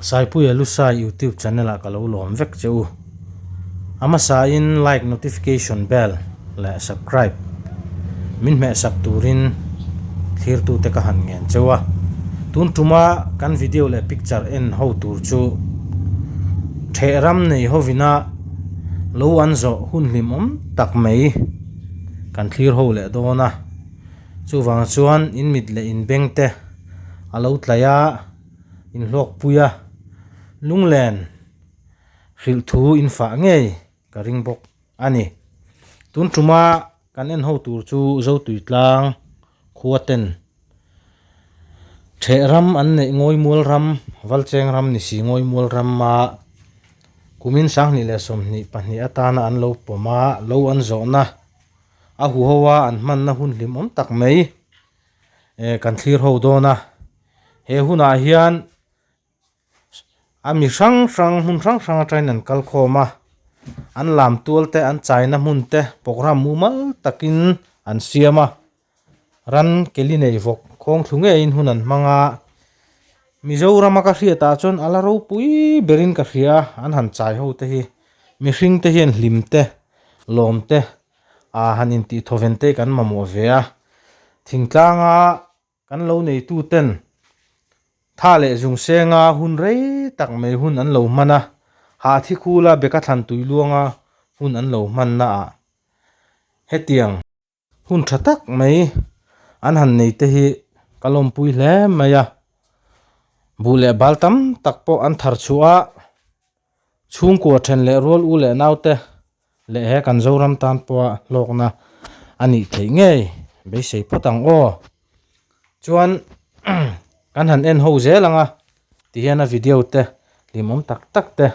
Saipuia Lusai YouTube channel ah ka lo lawm vek che u. A hmasa in like notification bell leh subscribe min hmeh sak turin thlirtute ka han ngen cheu a. Tun tuma kan video leh picture en ho tur chu theh ram nei hovina lo an zawh hun hlimawm tak mai kan thlir ho leh dawn a. Chuvang chuan in mit leh in beng te a lo tlaih a, in hlawkpui a, lunglen hrilh thu in fah ngei ka ring bawk a ni. Tun tuma kan en ho tur chu Zotui tlang khua ten theh ram an neih Ngawimual ram, Valcheng ram ni si Ngawimual rama kumin 2022 atana an lo pawm a, lo an zawhna a huho a an hmanna hun hlimawm tak mai kan thlir ho dawn a. He hunah hian A mi hrang hrang hmun hrang hrang atangin an kal khawm a, an lam tual te an chaina hmun te programme mumal takin an siam a, ran keli nei vawk khawng thlu ngeiin hun an hmang a, Mizorama ka hriatah chuan a la ropui berin ka hria a, an han chai ho te hi mihring te hian hlim te lawm te ah han intihthawven te kan mamawh ve a, thingtlanga Kan lo neituten tha leh zung senga hun rei tak mai hun an lo hman a, hahthi khula beka thlan tui luanga hun an lo hmanna ah hetiang hun tha tak mai an han nei te hi ka lawmpui hle mai a, buh leh bal tam tak pawh an thar chhuah a, chhungkua then leh rual u leh naute Leh he kan Zoram tan pawha hlawkna a nih theih ngei beisei phawt ang aw. Chuan kan han en ho zel ang a tihian a video te hlimawm tak tak te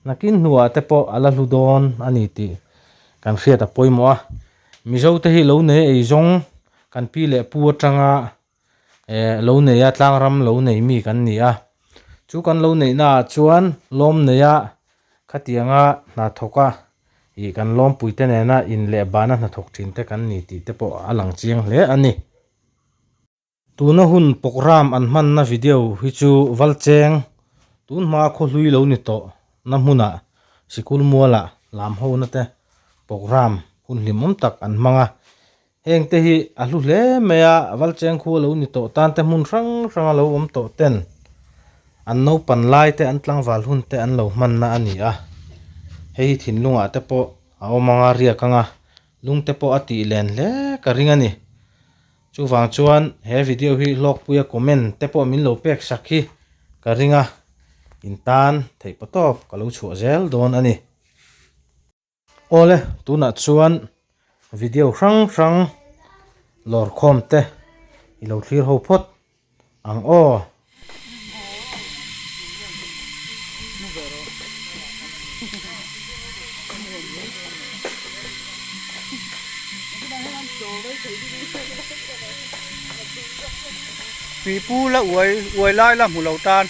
nakin hnuah te pawh a la hlu dawn a ni tih kan hriat a pawimawh a. Mizo te hi lo nei eizawng kan pi leh pu atanga eh lo nei a tlangram lo nei mi kan ni a chu kan lo neih naah chuan lawm nei a khatianga hna thawk a ih kan lawmpui te nena in leh bana hnathawk thin te kan ni tih te pawh a lang chiang hle a ni. Tuna hun programme an hmanna video hi chu Valcheng tun hma khawhlui lo ni tawh na hmunah sikul mualah lam hona te programme hun hlimawm tak an hmang a. Heng te hi a hlu hle mai a, Valcheng khu a lo ni tawh tan te hmun hrang hrang a lo awm tawh ten an naupan lai te an tlangval hun te an lo hmanna a ni a, hei hi thinlungah te pawh a awm anga riak anga lung te pawh a tih len hle ka ring a ni. Chuvang chuan he video hi hlawkpuia comment te pawh min lo pek sak hi ka ring a, in tan theih pawh tawp ka lo chhuah zel dawn a ni. Awle tunah chuan video hrang hrang lawr khawm te i lo thlir ho phawt ang aw. Pipu la uai uai lai la hmu lo tan.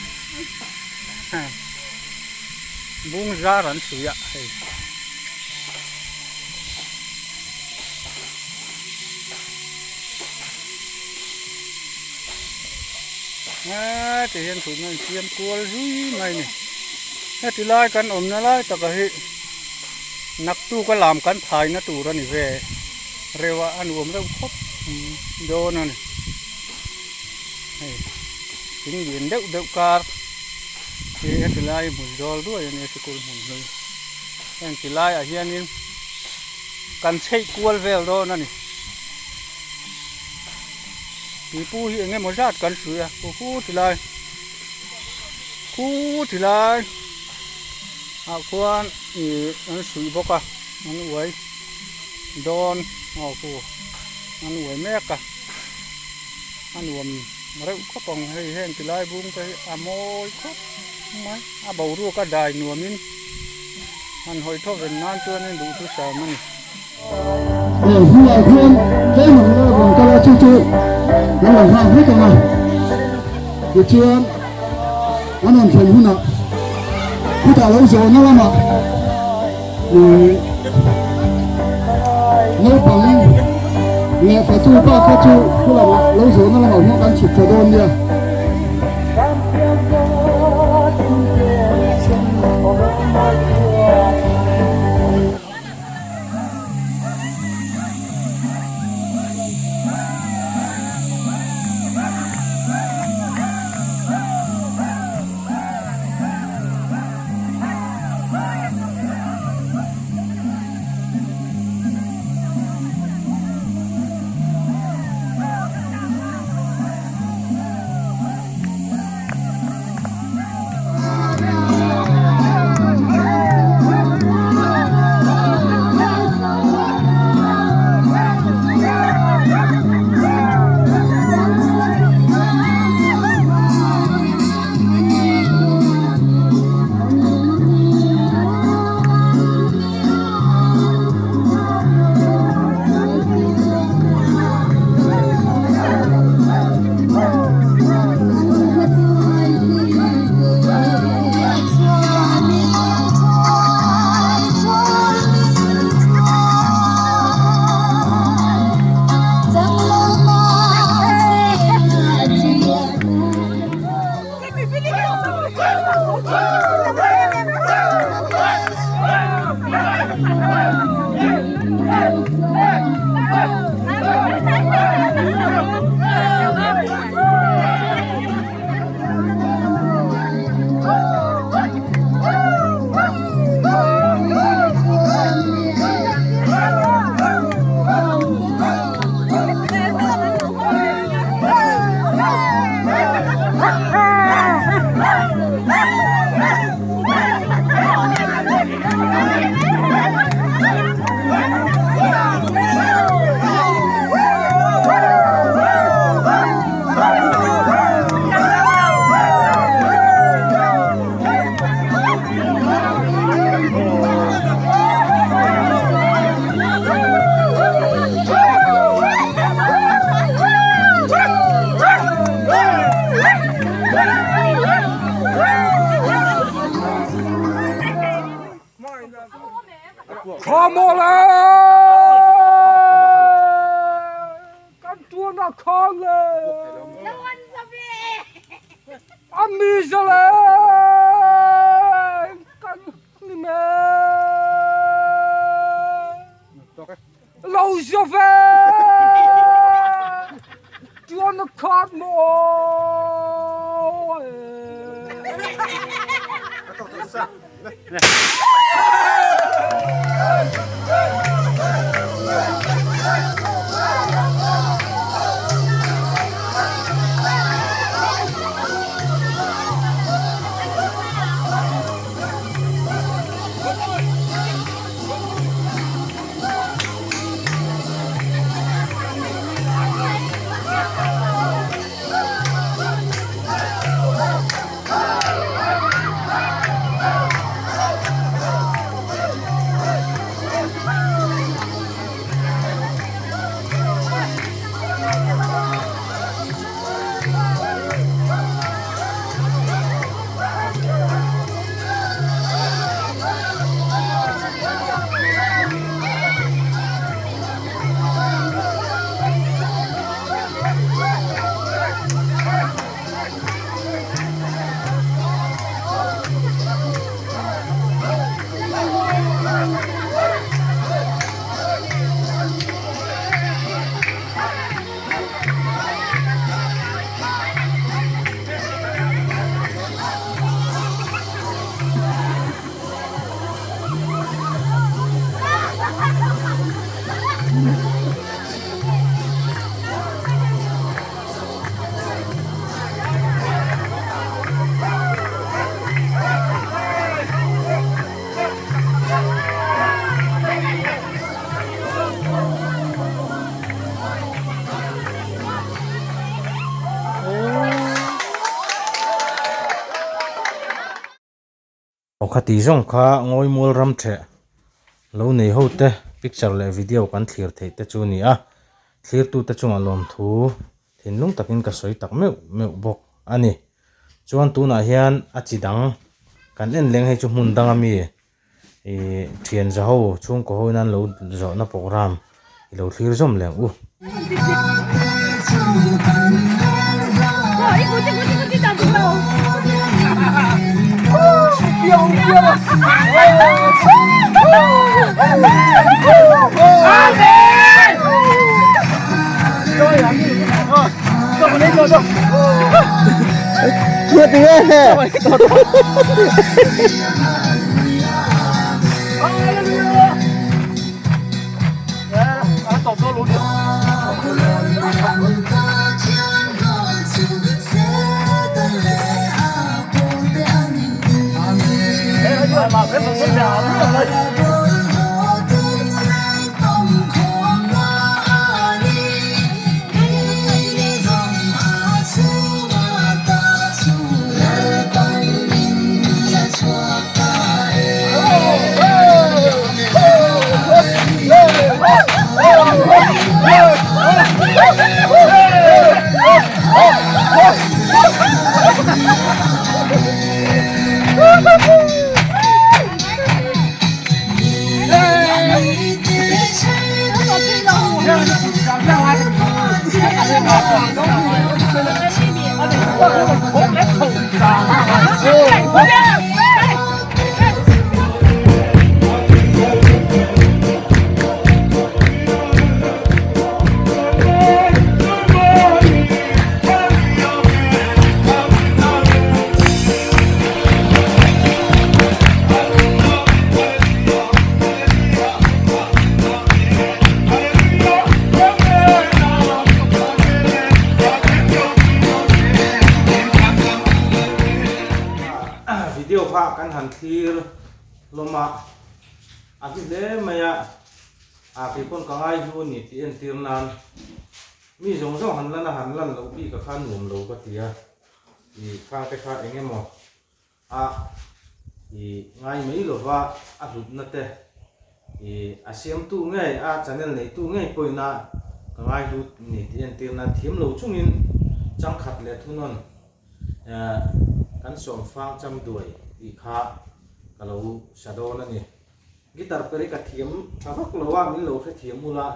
Bung zar an suih a hei. Heti hian thutna in siam kual zui mai ni. Heti lai kan awmna lai taka hi naktuk a lam kan phaina tur a ni ve reuh a, a nuam reuh khawp dawn a ni. Hei thing lian deuh deuh kar. Hi heti lai hmun zawl ruai a nia sikul hmun hlui heng ti laiah hianin kan chheih kual vel dawn a ni pipu hi eng emaw zat kan hrui a khu khu ti lai khu ti lai ah khuan ih an suih bawk a an uai dawn aw khu an uai mek a a nuam. Reuh khawp ang hei heng ti lai bung te hi a mawi khawp mai a boruak a dai nuamin han hawi thaw ven nan chuanin duhthusam a ni. He hnuaiah hian tlem ang la rawn kal a chu chu kan lo nghak vek ang a, tichuan an rawn thlen hunah khutah lo zawhna lamah ih naupang leh fatu pa kha chu khu lamah lo zawhna lamah hian kan chhuk tha dawn nia. Aw khati zawng kha ngawimual ram theh lo nei ho te picture leh video kan thlir theih te chu a ni a, thlirtute chungah lawmthu thinlung takin ka sawi tak meuh meuh bawk a ni. Chuan tunah hian a chi dang kan en leng hei chu hmun danga mi Ih thian za ho chhungkaw ho in an lo zawhna program i lo thlir zawm leh ang u. video kha kan han thlir hlawm a, a hlu hle mai a, ah kei pawn ka ngai hlu a ni tih entir nan mi zawng zawng han lan a han lan loh bik a kha nuam lo ka ti a, ih khang te kha eng emaw a ih ngai mai lova a hlutna te ih a siamtu ngei a channel neitu ngei pawhin a ka ngai hlut ni tih entir nan thiam lo chungin changkhat leh thunawn Kan sawmfang cham duai tih kha ka lo sa dawn a ni. Guitar per hi ka thiam tha vak lo a, min lo hrethiam ula,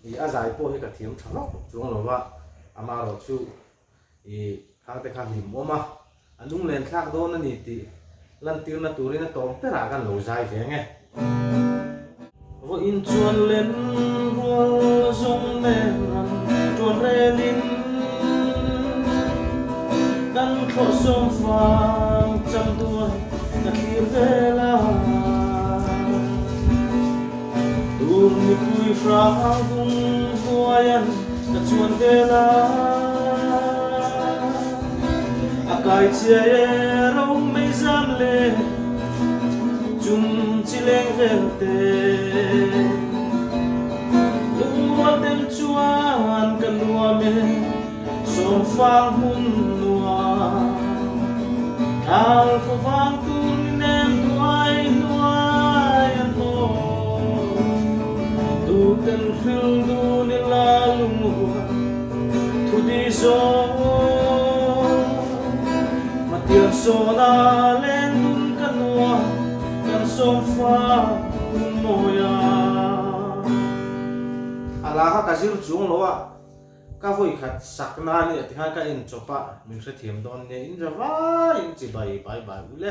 ih a zai pawh hi ka thiam tha vak chuang lo va, amaherawh chu ih khang te kha hlim awm a, a lunglen thlak dawn a ni tih lantirna turin a tawm perah kan lo zai ve ang e. Vawiin chuan len rual zawng nen ram tuan relin kan thlawh sawm fang cham duai ka thlir vel a. Tur mipui hrang vung hnuaian ka chuan vel a. A kai chiai e ro mei zam le. Chum chi leng vel te lungrual dem chuan ka nuam e sawmfang hmun nuam thal khaw vang tur ni nem duai hnuai an awm tuten hril dun ila lungrual thu di zawng Matiang sawna leng dun ka nua kan sawm fa hun mawi a. A la kha ka zir chung lo a, ka vawi khat sak na nia tikhan ka en chawp a, min hrethiam dawn nia in za vai in chi bai bai bai u le.